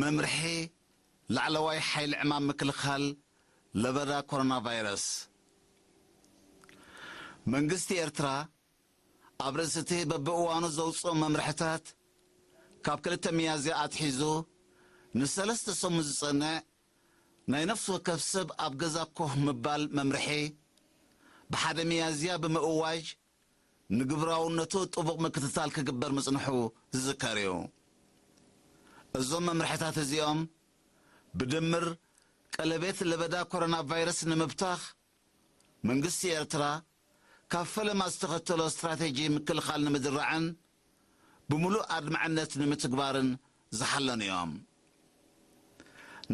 መምርሒ ላዕለዋይ ሓይሊ ዕማም ምክልኻል ለበዳ ኮሮና ቫይረስ። መንግስቲ ኤርትራ ኣብ ርእሲ እቲ በብእዋኑ ዘውጽኦ መምርሕታት፣ ካብ ክልተ ሚያዝያ ኣትሒዙ ንሰለስተ ሰሙን ዝጸንዕ ናይ ነፍሲ ወከፍ ሰብ ኣብ ገዛ ኮፍ ምባል መምርሒ፣ ብሓደ ሚያዝያ ብምእዋጅ፣ ንግብራውነቱ ጥቡቕ ምክትታል ክግበር ምጽንሑ ዝዝከር እዩ። እዞም መምርሕታት እዚኦም፣ ብድምር ቀለቤት ለበዳ ኮሮና ቫይረስ ንምብታኽ፣ መንግስቲ ኤርትራ ካብ ፈለማ ዝተኸተሎ ስትራቴጂ ምክልኻል ንምድራዕን ብምሉእ ኣድማዕነት ንምትግባርን ዝሓለኑ እዮም።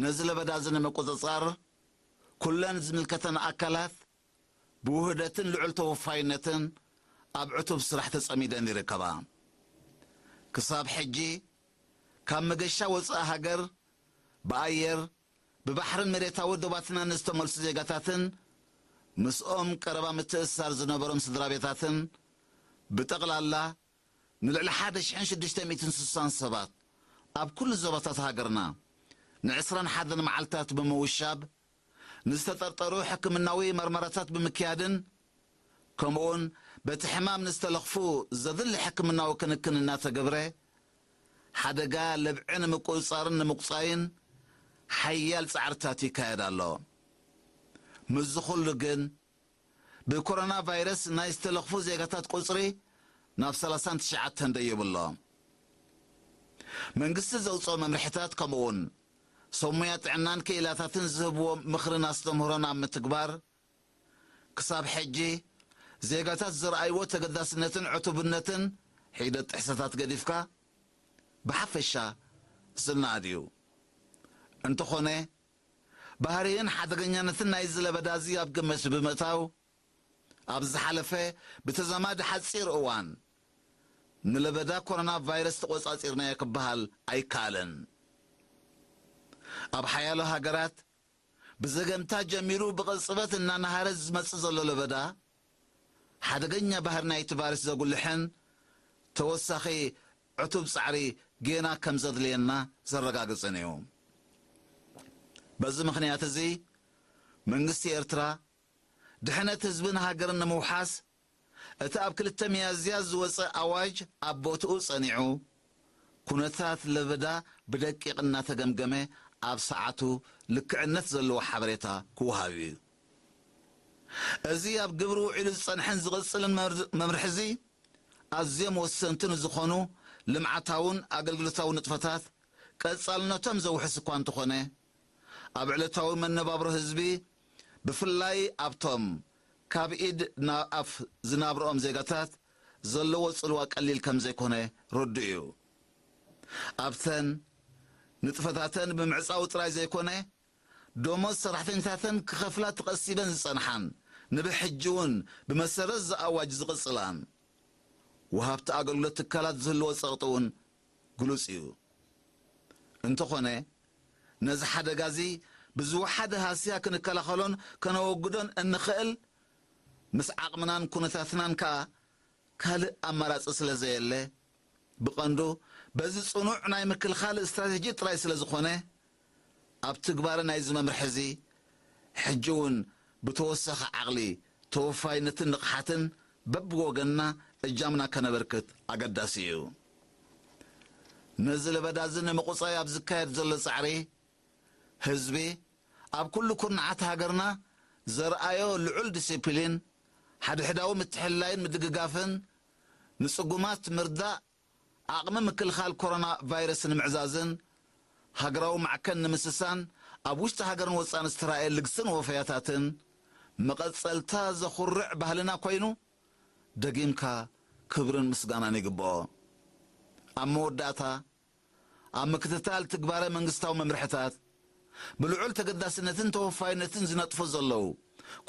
ነዚ ለበዳ እዚ ንምቁጽጻር፣ ኩለን ዝምልከተን ኣካላት ብውህደትን ልዑል ተወፋይነትን ኣብ ዕቱብ ስራሕ ተጸሚደን ይርከባ። ክሳብ ሕጂ፣ ካብ መገሻ ወጻኢ ሃገር፣ ብኣየር፣ ብባሕርን መሬታዊ ዶባትናን ዝተመልሱ ዜጋታትን ምስኦም ቀረባ ምትእስሳር ዝነበሮም ስድራ ቤታትን ብጠቕላላ ንልዕሊ ሓደ ሽሕን ሽዱሽተ ሚእትን ስሳን ሰባት ኣብ ኩሉ ዞባታት ሃገርና ንዕስራን ሓደን መዓልታት ብምውሻብ፣ ንዝተጠርጠሩ ሕክምናዊ መርመራታት ብምክያድን ከምኡውን በቲ ሕማም ንዝተለኽፉ ዘድሊ ሕክምናዊ ክንክን እናተገብረ፣ ሓደጋ ለብዒ ንምቁጽጻርን ንምቁጻይን ሓያል ጻዕርታት ይካየድ ኣሎ። ምስዚ ኩሉ ግን፣ ብኮሮና ቫይረስ ናይ ዝተለኽፉ ዜጋታት ቁጽሪ ናብ ሰላሳን ትሽዓተን ደይቡ ኣሎ። መንግስቲ ዘውጽኦ መምርሕታት ከምኡውን ሰብ ሞያ ጥዕናን ክኢላታትን ዝህብዎ ምኽርን ኣስተምህሮን ኣብ ምትግባር፣ ክሳብ ሕጂ ዜጋታት ዘርኣይዎ ተገዳስነትን ዕቱብነትን ሒደት ጥሕሰታት ገዲፍካ ብሓፈሻ ዝነኣድ እዩ። እንተኾነ፣ ባህርይን ሓደገኛነትን ናይዚ ለበዳ እዚ ኣብ ግምት ብምእታው፣ ኣብ ዝሓለፈ ብተዛማዲ ሓጺር እዋን ንለበዳ ኮሮና ቫይረስ ተቖጻጺርናዮ ክበሃል ኣይከኣልን። ኣብ ሓያሎ ሃገራት ብዘገምታ ጀሚሩ ብቕጽበት እናነሃረ ዝመጽእ ዘሎ ለበዳ፣ ሓደገኛ ባህሪ ናይቲ ቫይረስ ዘጉልሕን ተወሳኺ ዕቱብ ጻዕሪ ጌና ከም ዘድልየና ዘረጋግጽን እዩ። በዚ ምኽንያት እዚ፣ መንግስቲ ኤርትራ ድሕነት ህዝብን ሃገርን ንምውሓስ፣ እቲ ኣብ ክልተ ሚያዝያ ዝወጸ ኣዋጅ ኣብ ቦትኡ ጸኒዑ፣ ኩነታት ለበዳ ብደቂቕ እናተገምገመ ኣብ ሰዓቱ ልክዕነት ዘለዎ ሓበሬታ ክወሃብ እዩ። እዚ ኣብ ግብሪ ውዒሉ ዝጸንሐን ዝቕጽልን መምር-፣ መምርሒ እዚ ኣዝዮም ወሰንቲ ንዝኾኑ ልምዓታውን ኣገልግሎታዊ ንጥፈታት ቀጻልነቶም ዘውሕስ እኳ እንተኾነ፣ ኣብ ዕለታዊ መነባብሮ ህዝቢ፣ ብፍላይ ኣብቶም ካብ ኢድ ናብ ኣፍ ዝናብርኦም ዜጋታት ዘለዎ ጽልዋ ቀሊል ከም ዘይኮነ ርዱእ እዩ። ኣብተን ንጥፈታተን ብምዕጻው ጥራይ ዘይኮነ፣ ደሞዝ ሰራሕተኛታተን ክኸፍላ ተቐሲበን ዝጸንሓን፣ ንብሕጂ እውን ብመሰረት እዚ ኣዋጅ ዝቕጽላን ወሃብቲ ኣገልግሎት ትካላት ዝህልዎ ጸቕጢ እውን ግሉጽ እዩ። እንተኾነ፣ ነዚ ሓደጋ እዚ ብዝወሓደ ሃስያ ክንከላኸሎን ከነወግዶን እንኽእል፣ ምስ ዓቕምናን ኩነታትናን ከኣ ካልእ ኣማራጺ ስለ ዘየለ፣ ብቐንዱ በዚ ጽኑዕ ናይ ምክልኻል ስትራቴጂ ጥራይ ስለ ዝኾነ፣ ኣብ ትግባረ ናይዚ መምርሒ እዚ፣ ሕጂ እውን ብተወሳኺ ዓቕሊ፣ ተወፋይነትን ንቕሓትን በብወገንና እጃምና ከነበርክት ኣገዳሲ እዩ። ነዚ ለበዳ እዚ ንምቁጻይ ኣብ ዝካየድ ዘሎ ጻዕሪ፣ ህዝቢ ኣብ ኩሉ ኩርናዓት ሃገርና ዘርኣዮ ልዑል ዲሲፕሊን፣ ሓድሕዳዊ ምትሕልላይን ምድግጋፍን፣ ንጽጉማት ምርዳእ፣ ዓቕሚ ምክልኻል ኮሮና ቫይረስ ንምዕዛዝን ሃገራዊ ማዕከን ንምስሳን ኣብ ውሽጢ ሃገርን ወጻኢን ዝተራእየ ልግስን ወፈያታትን መቐጸልታ ዘኹርዕ ባህልና ኮይኑ፣ ደጊምካ ክብርን ምስጋናን ይግብኦ። ኣብ መወዳእታ፣ ኣብ ምክትታል ትግባረ መንግስታዊ መምርሕታት ብልዑል ተገዳስነትን ተወፋይነትን ዝነጥፉ ዘለዉ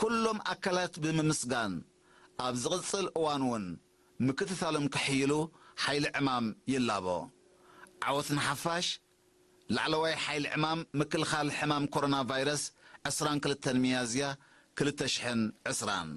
ኩሎም ኣካላት ብምምስጋን፣ ኣብ ዝቕጽል እዋን እውን ምክትታሎም ክሕይሉ ሓይሊ ዕማም ይላቦ። ዓወት ንሓፋሽ፣ ላዕለዋይ ሓይሊ ዕማም ምክልኻል ሕማም ኮሮና ቫይረስ ዕስራን ክልተን ሚያዝያ ክልተ ሽሕን ዕስራን።